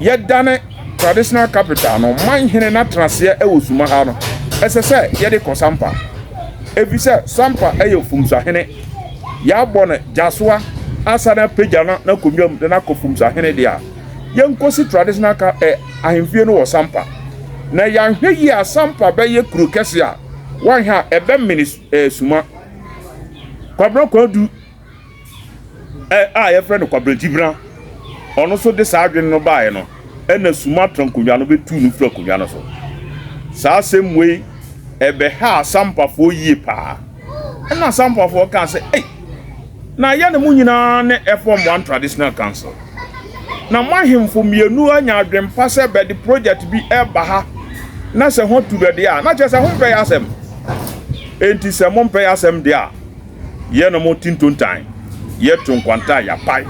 yɛdane traditional capital no, man hene no atenaseɛ wɔ Suma ha no, ɛsɛ sɛ yɛde kɔ Sampa. Ɛfiri sɛ Sampa yɛ Fumsahene. Yɛabɔ no gyasoa asane apagya no n'akonnwa mu de no akɔ Fumsahene deɛ a, yɛnkɔsi traditional ka ɛ ahemfie no wɔ Sampa. Na yɛanhwɛ yie a Sampa bɛyɛ kuro kɛse a woanhwɛ a ɛbɛmene ɛ Suma. Kwabena Kwadu ɛ a yɛfrɛ no Kwabena Gyibena, ɔno nso de saa adwene no baeɛ no, ɛna Suma tra nkonnwa no bɛtuu no firi akonnwa no so. Saa asɛm wei ɛbɛhaa Sampafoɔ yie paa. Ɛna Sampafoɔ kaa sɛ, ei, na yɛne mo nyinaa ne ɛfɔm one traditional council. Na mo ahemfo mmienu anya adwempa sɛ bɛde project bi ɛba ha na sɛ ho tu bɛ deɛ a, na kyerɛ sɛ ho mpɛ yɛ asɛm. Enti sɛ mo mpɛ yɛ asɛm deɛ a, yɛ ne mo ti ntontan, yɛ to nkwanta a yɛapae.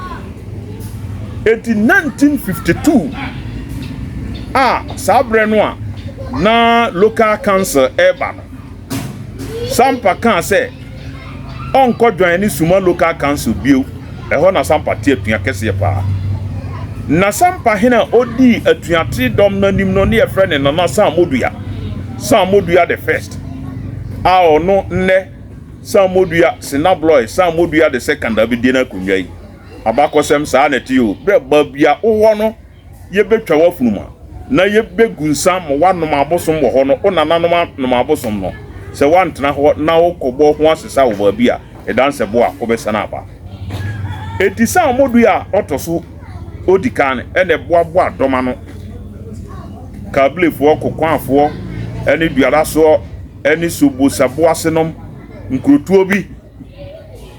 Enti 1952 a saa berɛ no a na local council ɛreba no, Sampa kaa sɛ ɔnkɔ Dwan ne Suma Local Council bio. Ɛhɔ na Sampa te atua kɛseɛ paa. Na Sampa hene a ɔdii atuate dɔm no anim no ne yɛfrɛ no Nana Sammodua, Sammodua the first, a ɔno nnɛ Sammodua Sinabloy Sammodua the second a bɛdi n'akonnwa yi. Abakɔsɛm saa na ɛte o. Berɛ baabi a wowɔ no yɛbɛtwa w'afunumu a, na yɛbɛgu nsa ma woanom abosom wɔ hɔ no, wo nananom anom abosom no, sɛ woantena hɔ na wokɔbɔ ho asesa wɔ baabi a, ɛdan sɛ bo a, wobɛsan aba. Enti Saamodui a ɔtɔ so odi kan na ɛboaboa dɔm ano, Kabilefoɔ, Kokoafoɔ, ne Duadasoɔ ne Sobosaboasenom, nkurotoɔ bi.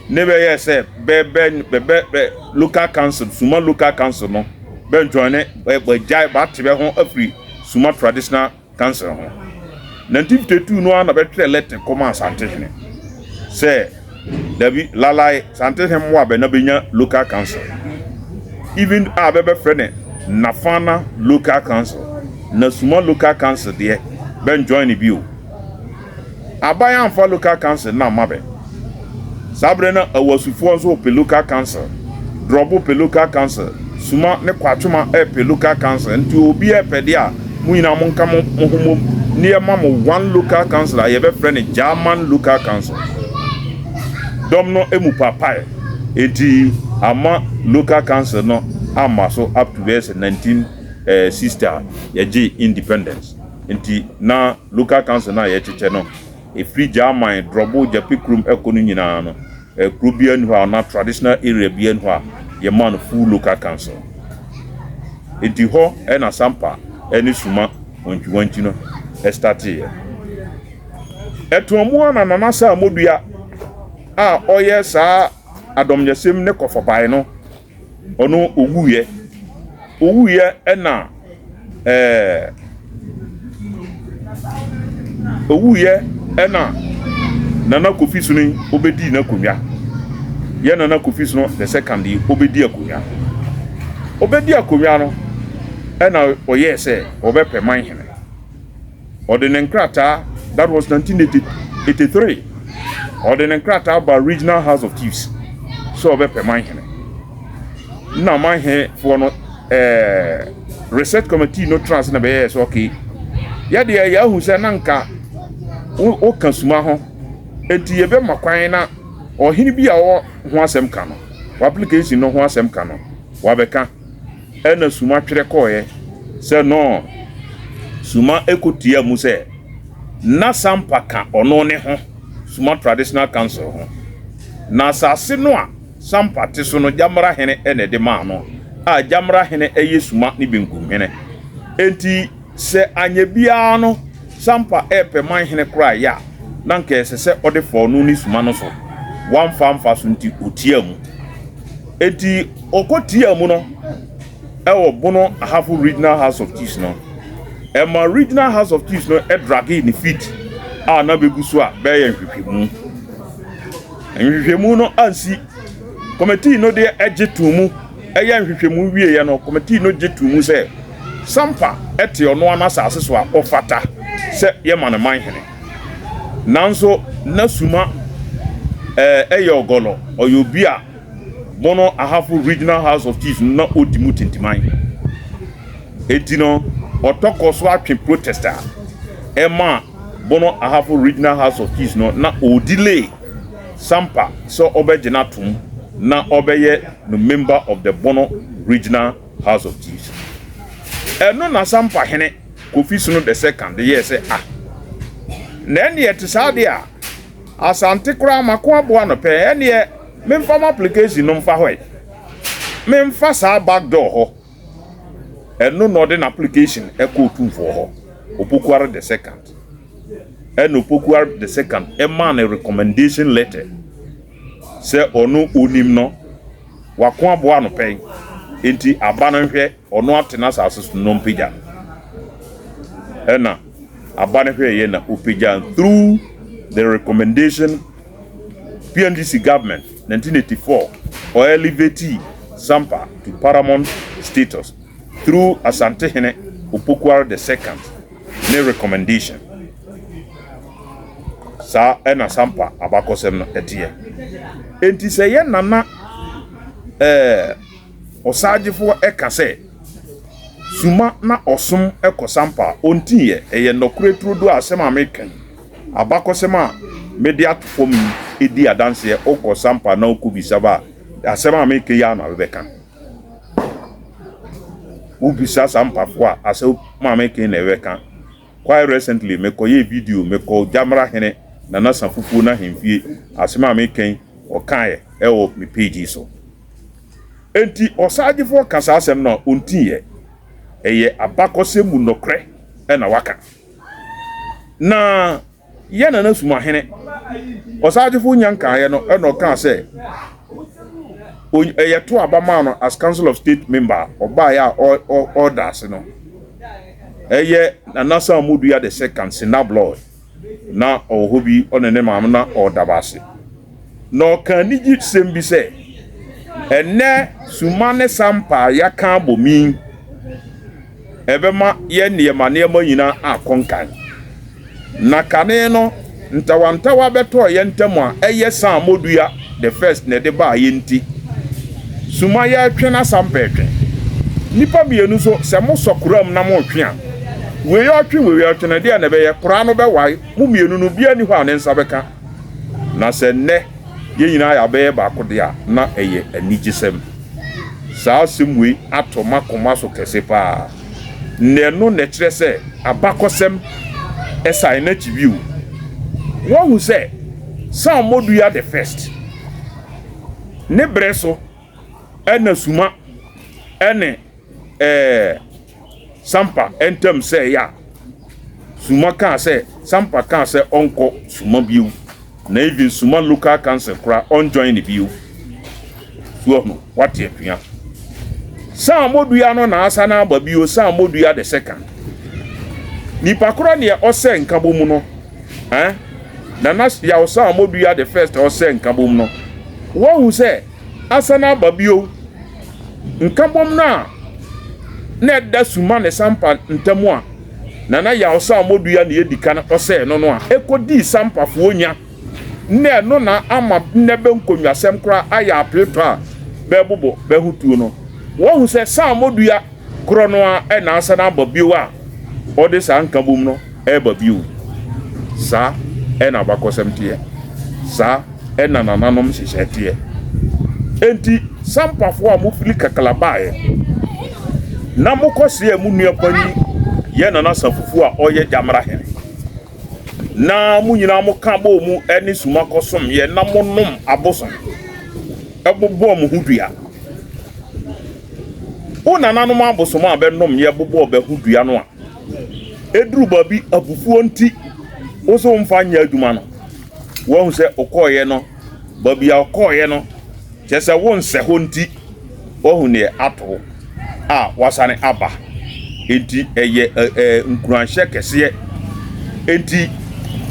Ne bɛyɛɛ sɛ bɛ bɛ bɛ bɛ bɛ local council Suma local council no bɛ join ne bɛ bɛgyae bɛate bɛ ho afiri Suma traditional council ho. 1952 no ara na bɛtwerɛ lɛtɛ kɔmaa Asantehene sɛ dabi lalae Asantehene mmoa bɛ na bɛnya local council even a bɛbɛfrɛ ne Nafana local council na Suma local council deɛ bɛ njoin ne bio. Aban amfa local council no amma bɛ. Saa berɛ no Awasufoɔ nso repɛ local council, Drɔbo pɛ local council, Suma ne Kwatwoma repɛ local council, nti obiara repɛ deɛ a, mo nyinaa monka mo ho mmom na yɛma mo one local council a yɛbɛfrɛ no German local council. Dɔm no mu paapae, enti amma local council no amma so up to bɛyɛ sɛ 1960 a yɛgyee independence. Nti na local council no a yɛkyekyɛ no, ɛfiri Gyaman, Drɔbo, Gyape kurom ɛkɔ no nyinaa no, kuro biara nni hɔ a anaa traditional area biara nni hɔ a yɛmaa no full local council. Nti hɔ na Sampa ne Suma wantwiwantwi no starteeɛ. Ɛtoa mu ara na Nana Saa Modua a ɔyɛ saa adɔmnyɛsɛm ne kɔfɔbae no ɔno owuiɛ. Owuiɛ ɛna ɛɛ owuiɛ ɛna Nana Kofi Sono yi ɔbɛdii n'akonnwa. Yɛ Nana Kofi Sono the second yi ɔbɛdi akonnwa. Ɔbɛdi akonnwa no ɛna ɔyɛɛ sɛ ɔbɛpɛ man hene. Ɔde ne nkrataa, that was 1983, ɔde ne nkrataa baa Regional House of Chiefs sɛ ɔbɛpɛ manhene. Na manhefoɔ no ɛɛ research committee no tena ase na bɛyɛɛ sɛ okay, yɛdeɛ yɛahu sɛ na nka woka suma ho, enti yɛbɛma kwan na ɔhene bi a ɔwɔ ho asɛm ka no, w'application no ho asɛm ka no, wabɛka. Ɛna Suma twerɛ kɔeɛ sɛ no Suma kɔtiaa mu sɛ na Sampa ka ɔno ne ho, Suma Traditional Council ho. Na asase no a Sampa te so no Gyamra hene na ɛde maa no, a Gyamra hene yɛ Suma ne Benkum hene. Enti sɛ anyɛ biara no Sampa repɛ man hene koraa yɛ a, na anka ɛsɛ sɛ ɔde fa ɔno ne Suma no so. Wamfa amfa so nti ɔtiaa mu. Enti ɔkɔ tiaa mu no ɛwɔ Bono Ahafo Regional House of Chiefs no, ɛma Regional House of Chiefs no dragee ne feet a na bɛgu so a bɛyɛ nhwehwɛmu. Nhwehwɛmu no ansi. Committee no deɛ ɛgye too mu, ɛyɛ nhwehwɛmu wieɛ no, committee no gye too mu sɛ Sampa te ɔno ara n'asase so a ɔfata sɛ yɛma no manhene. Nanso na Suma yɛ ɔgɔlɔ, ɔyɛ obi a Bono Ahafo Regional House of Chiefs no na odi mu tintiman. Enti no, ɔtɔ kɔ so atwe protest a ɛma Bono Ahafo Regional House of Chiefs no na ɔredelay Sampa sɛ ɔbɛgye no atom na ɔbɛyɛ no member of the Bono Regional House of Chiefs. Ɛno na Sampa hene Kofi Sono the second yɛɛ sɛ ah, na ɛnneɛ ɛte saa deɛ a, Asante koraa mako aboa no pɛn, ɛnneɛ memfa m'application no mfa hɔ ɛ. Memfa saa back door hɔ. Ɛno na ɔde n'application ɛkɔ Otumfoɔ hɔ, Opokuare the second. Ɛna Opokuare the second ɛmaa no recommendation letter sɛ ɔno onim no, wako aboa no pɛn, enti aba no nhwɛ ɔno ate n'asase so no mpagya no. Ɛna aba no hwɛeɛ na ɔpagyaa through the recommendation PNDC government 1984 ɔ elevate Sampa to paramount status through Asantehene Opokuare the second ne recommendation. Saa ɛna Sampa abakɔsɛm no ɛteɛ. Enti sɛ yɛ nana ɛɛ Ɔsaagyefoɔ ɛka sɛ Suma na ɔsom kɔ Sampa a, ɔntiiɛ. Ɛyɛ nɔkorɛ turodoo a asɛm a meka yi, abakɔsɛm a mede ato fam yi di adanseɛ. Wokɔ Sampa na wokɔbisa ba a, asɛm a meka yi ara na wobɛka. Wobisa Sampafoɔ a, asɛm a meka yi na ɛbɛka. Quite recently, mekɔyɛɛ video, mekɔɔ Gyamera hene Nana Safufuo n'ahemfie, asɛm a meka yi, ɔkaeɛ ɛwɔ me page yi so. Enti ɔsaagyefoɔ ka saa asɛm no a, ɔntiiɛ. Ɛyɛ abakɔsɛm mu nɔkorɛ na waka. Na yɛ Nana Sumahene, ɔsaagyefoɔ nya nkaeɛ no na ɔkaa sɛ, ɛyɛ to aba maa no as Council of State member a ɔbaeɛ a ɔreda ase no. Ɛyɛ Nana Sammodua the second, Sinabloy. Na ɔwɔ hɔ bi, ɔne ne maame na ɔreda ase. Na ɔka anigyesɛm bi sɛ, Ɛnnɛ suma ne sampa a yɛaka abom yi, ɛbɛma yɛn nneɛma nneɛma nyinaa akɔ nkan. Na kane no, ntawantawa bɛtɔɔ yɛn ntam a ɛyɛ Saamodua the first na ɛde baa yɛn nti, Suma yɛretwe na Sampa retwe. Nnipa mmienu nso, sɛ mosɔ kora mu na moretwe a, wei ɔretwe wei ɔretwe no, ɛdeɛn na ɛbɛyɛ? Kora no bɛwae. Mo mmienu no, obiara nni hɔ a ne nsa bɛka. Na sɛ nnɛ yɛn nyinaa yɛabɛyɛ baako de a, na ɛyɛ anigyesɛm. Saa asɛm wei atɔ m'akoma so kɛse paa. Na ɛno na ɛkyerɛ sɛ abakɔsɛm san n'akyi bio. Woahu sɛ Sam Modua the first ne bere so na Suma ne ɛɛ Sampa ntam sɛe a, Suma kaa sɛ Sampa kaa sɛ ɔnkɔ Suma bio. Na even Suma local council koraa ɔnjoin ne bio. So wahu, wate atua. Sam Modua no na asan aba bio, Sam Modua the second. Nipa korɔ neɛ ɔsɛ nkabom no, eh? Nana Yaw Sam Modua the first ɔsɛ nkabom no. Wahu sɛ asan aba bio. Nkabom no a na ɛda Suma ne Sampa ntam a Nana Yaw Saamodua na edi kan ɔsɛɛ no no a ekodii Sampafoɔ nya na ɛno na ama nnɛ bɛ nkonnwasɛm koraa ayɛ apeetɔ a bɛrebobɔ bɛ ho tuo no. Wɔahu sɛ Saamodua korɔ no ara na asan aba bio a ɔde saa nkabom no reba bio. Saa na abakɔsɛm teɛ. Saa na nananom nhyehyɛe teɛ. Enti Sampafoɔ a mofiri Kakala baeɛ na mokɔseɛɛ mo nua panin yɛn Nana Safufu a ɔyɛ Gyamera hene, na mo nyinaa moka bɔɔ mu ne suma kɔsomyɛ na monom abosom bobɔɔ mo ho dua. Wo nananom abosom a bɛnomyɛ bobɔɔ bɛ ho dua no a, ɛduru baabi abufuo nti wo so womfa nyɛ adwuma no. Woahu sɛ ɔkɔeɛ no, baabi a ɔkɔeɛ no, kyerɛ sɛ wonsɛ hɔ nti, woahu neɛ ato wo a wasane aba. Enti ɛyɛ ɛɛ nkuranhyɛ kɛseɛ. Enti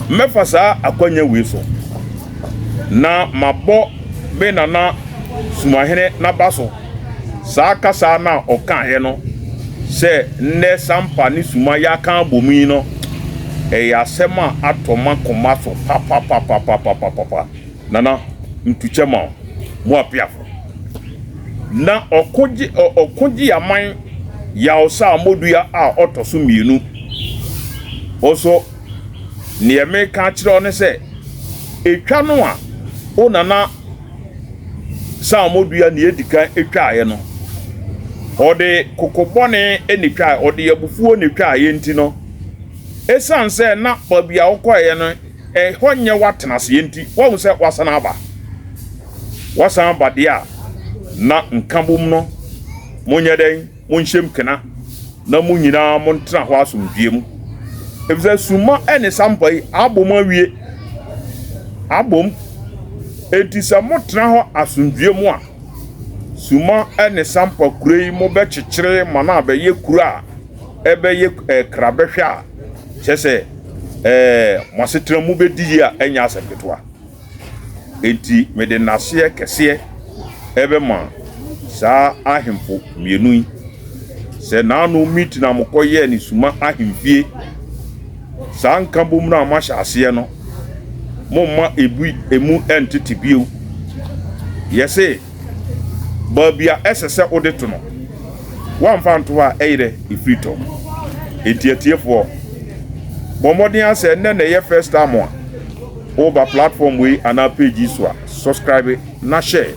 mɛfa saa akwanya wei so na mabɔ me nana Sumahene n'aba so. Saa kasa no a ɔkaeɛ no sɛ nnɛ Sampa ne Suma yɛaka abom yi no, ɛyɛ asɛm a atɔ m'akoma so papapapapapapa. Nana, ntukyɛ ma wo, mo apiafo. Na ɔko gye ɔko gye aman Yaw Saamodua a ɔtɔ so mmienu. Wo nso, neɛ meka akyerɛ wo ne sɛ, etwa no a wo nana Saamodua nea edi kan twaeɛ no, ɔde koko bɔne na etwaeɛ, ɔde abufuo na etwaeɛ nti no, esiane sɛ na baabi a wokɔeɛ no, ɛhɔ nyɛ w'atenaseɛ nti, woahu sɛ woasan aba. Woasan aba deɛ a, na nkabom no, monyɛ dɛn? Monhyɛm kena na mo nyinaa montena hɔ asomdwoeɛ mu. Efisɛ suma ne sampa yi abom awie. Abom. Enti sɛ motena hɔ asomdwoeɛ mu a, suma ne sampa kuro yi mobɛkyekyere ma no abɛyɛ kuro a ɛbɛyɛ eh, krabɛhwɛ a kyerɛ sɛ eh, mo asetena mu bɛdi yie a ɛnyɛ asɛm ketewa. Enti mede nnaseɛ kɛseɛ bɛma saa ahemfo mmienu yi. Sɛ naano meeting a mokɔyɛɛ ne Suma ahemfie, saa nkabom no a moahyɛ aseɛ no, momma ebi emu ntete bio. Yɛse baabi a ɛsɛ sɛ wode to no, woamfa anto hɔ a ɛyerɛ ɛfiri tɔ. Enti atiefoɔ, bɔ mmɔden ara sɛ nnɛ na ɛyɛ first time a woba platform wei anaa page yi so a, subscribe na share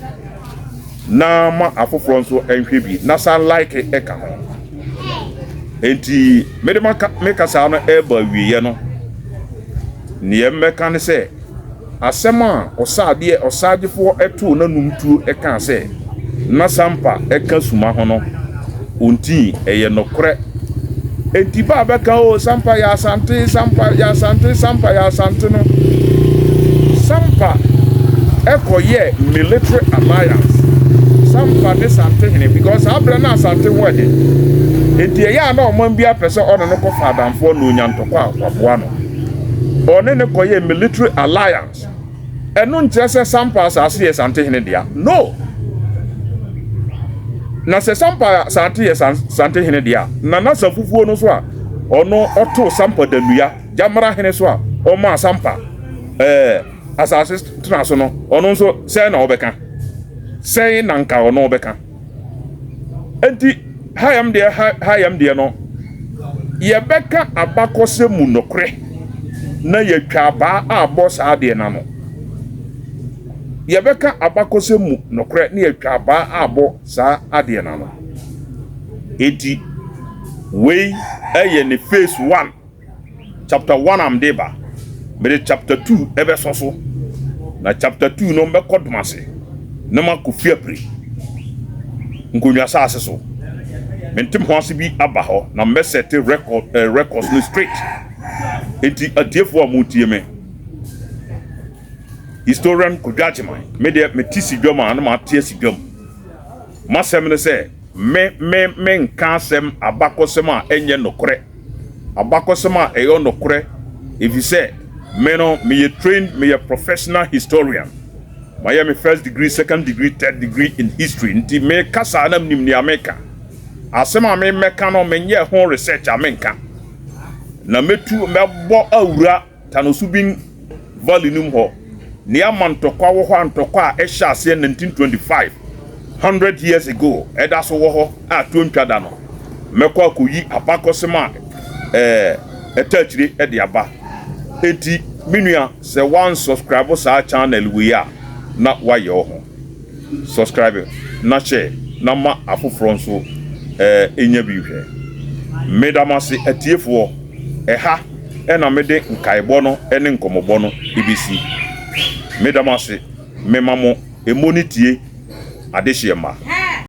na ma afoforɔ nso nhwɛ bi na san like ka ho. Enti mede me kasaa no ɛreba awieɛ no, neɛ mmɛka ne sɛ Asɛm a ɔsaadeɛ ɔsaagyefoɔ too n'anom tuo kaa sɛ, Na Sampa ka suma ho no, ɔntii, ɛyɛ nokorɛ. Enti ba a bɛka o, Sampa yɛ Asante, Sampa yɛ Asante, Sampa yɛ Asante no, Sampa kɔyɛɛ military alliance, Sampa ne Santehene, because saa berɛ na Asante ho ɛden. Enti ɛyɛ a na ɔman biara pɛ sɛ ɔne no kɔfa adamfoɔ na ɔnya ntɔkwa a waboa no. Ɔne no kɔyɛɛ military alliance. Ɛno nkyerɛ sɛ Sampa asase yɛ Santehene dea. No! Na sɛ Sampa asante yɛ Santehene dea, na na Safufuo no so a ɔno ɔtoo Sampa Danua, Gyamera hene so a ɔmaa Sampa. ɛɛ asase tena so no, ɔno nso sɛn na ɔbɛka? Sɛn na nka ɔno ɔbɛka? Enti hayam deɛ hayam deɛ no, yɛbɛka abakɔsɛm mu nokorɛ na yɛatwa abaa abɔ saa adeɛ no ano. Yɛbɛka abakɔsɛm mu nokorɛ na yɛatwa abaa abɔ saa adeɛ no ano. Enti wei yɛ ne phase one. Chapter 1 a mede ba. Mede chapter 2 ɛbɛsɔ so. Na chapter 2 no mɛkɔ Domase na makɔ Fiapre nkonnwa saase so. Mentem ho ase bi aba hɔ na mɛsɛte record eh, records no straight. Enti atiefoɔ a motie me, historian Kwadwo Agyeman, me deɛ mete si dwam a na mate asi dwam. M'asɛm ne sɛ me me menka asɛm abakɔsɛm a ɛnyɛ nokorɛ. Abakɔsɛm a ɛyɔ nokorɛ efisɛ me no meyɛ trained meyɛ professional historian. Mayɛ me first degree, second degree, third degree in history nti mekasa a na menim nea meka. Asɛm a me mɛka no menyɛɛ ho research a menka. Na mɛtu mɛbɔ awura Tanosubin Valley no mu hɔ, nea ama ntɔkwa wɔ hɔ a ntɔkwa a ɛhyɛɛ aseɛ 1925, 100 years ago, ɛda so wɔ hɔ a tuo ntwa da no, mɛkɔ akɔyi abakɔsɛm a ɛɛ ɛta akyire de aba. Enti me nua sɛ woansubscribe saa channel wei a na woayɛ wo ho. Subscribe na share na ma afoforɔ nso nya bi nhwɛ. Meda mo ase atiefoɔ, ɛha na mede nkaebɔ no ne nkɔmmɔbɔ no bɛsi. Meda mo ase, mema mo ɛmmɔ ne tie adehyeɛ mma.